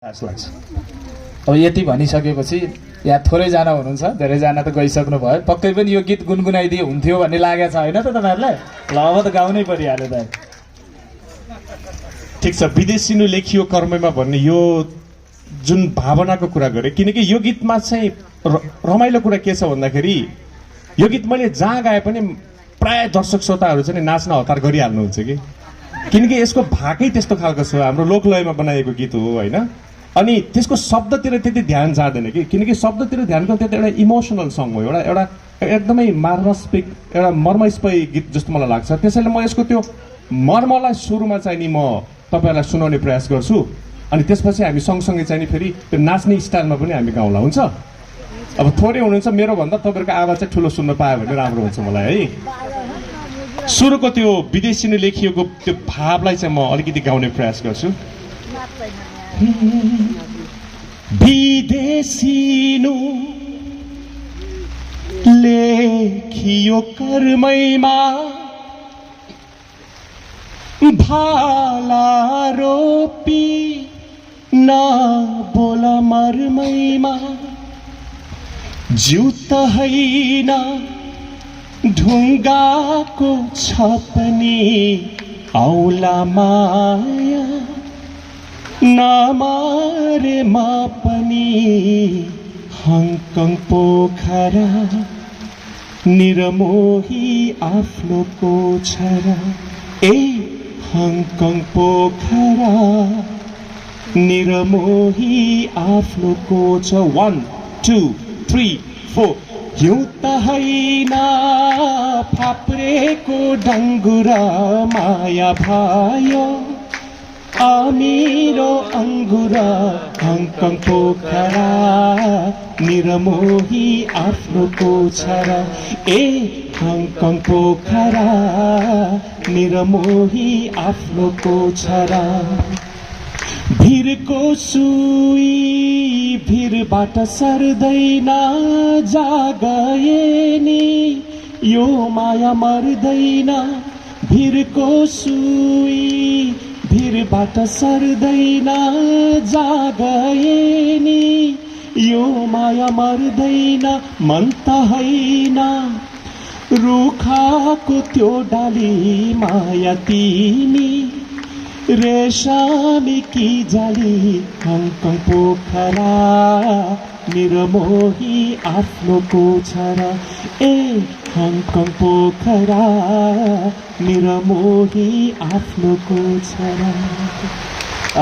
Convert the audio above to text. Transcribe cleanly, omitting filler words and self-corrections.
आश लाग्छ। अब यति भनिसकेपछि यहाँ थोरैजना हुनुहुन्छ, धेरैजना त गइसक्नु भयो। पक्कै पनि यो गीत गुनगुनाइदिए हुन्थ्यो भन्ने लागेको छ होइन त तपाईँहरूलाई? ल अब त गाउनै परिहाल्यो त। ठिक छ, विदेशिनु लेखियो कर्ममा भन्ने यो जुन भावनाको कुरा गरेँ, किनकि यो गीतमा चाहिँ रमाइलो कुरा के छ भन्दाखेरि यो गीत मैले जहाँ गाए पनि प्राय दर्शक श्रोताहरू चाहिँ नाच्न हतार गरिहाल्नुहुन्छ कि, किनकि यसको भाकै त्यस्तो खालको छ। हाम्रो लोकलयमा बनाएको गीत हो होइन, अनि त्यसको शब्दतिर त्यति ध्यान जाँदैन कि, किनकि शब्दतिर ध्यानको त्यो एउटा इमोसनल सङ हो, एउटा एकदमै मार्मस्पिक एउटा मर्मस्पयी गीत जस्तो मलाई लाग्छ। त्यसैले म यसको त्यो मर्मलाई सुरुमा चाहिँ नि म तपाईँहरूलाई सुनाउने प्रयास गर्छु, अनि त्यसपछि हामी सँगसँगै चाहिँ नि फेरि त्यो नाच्ने स्टाइलमा पनि हामी गाउँला, हुन्छ? अब थोरै हुनुहुन्छ, मेरो भन्दा तपाईँहरूको आवाज चाहिँ ठुलो सुन्न पायो भने राम्रो हुन्छ मलाई है। सुरुको त्यो विदेशिनु लेखिएको त्यो भावलाई चाहिँ म अलिकति गाउने प्रयास गर्छु। विदेशिनु लेखियो कर्मैमा भाला रोपी नबोल मर्मैमा जिउ त हैन ढुङ्गाको छ पनि औला माया नमारेमा पनि हङकङ पोखरा निरमोही आफ्नो कोछरा। ए हङकङ पोखरा निरमोही आफ्नो कोछ। 1 2 3 4 हिउँ त हैन फाप्रेको डङ्गुरा माया भयो अमिरो अङ्गुरा हङकङ पोखरा निरमोही आफ्नो कोछरा। ए हङकङ पोखरा निरमोही आफ्नो कोछरा। भिरको सुई भिरबाट सर्दैन जागए नि यो माया मर्दैन। भिरको सुई भिरबाट सर्दैन जागए नि यो माया मर्दैन। मन त हैन रुखाको त्यो डाली माया तिमी रेशमी की जाली हङकङ पोखरा निरमोही आफ्नो कोछरा। ए हङकङ पोखरा निरमोही आफ्नो कोछरा।